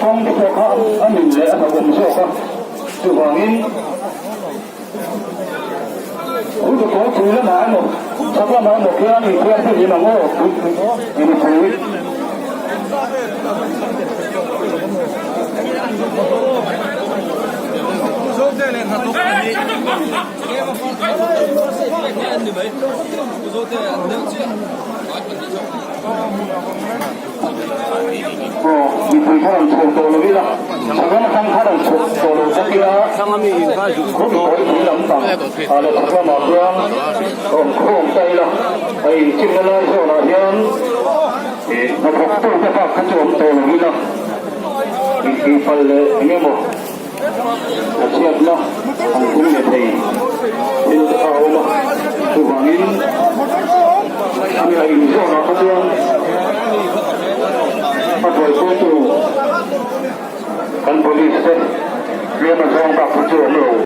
kawng te pawh kha a min leh a hlauhawm zawk a, chuvangin Khutu kawngpui lamah emaw chhak lamah emaw khian inkhawm te hlim ang aw mipui. Aw, mipui kha rawn chhuak tawh lo ila, chhak lam atang kha rawn chhuak tawh lo bawk ila, khup kawipui lampang ah leh chhak lamah chuan rawn khawm ta ila, hei chimna lai zawnah hian ih hnathawktute bak kha chu awm tawh lo ila, intihpalh leh eng emaw a chhiatna an tum leh thei thil te kha a awm a, chuvangin ami a inzawnah kha chuan a buaipuitu kan police te tlem a.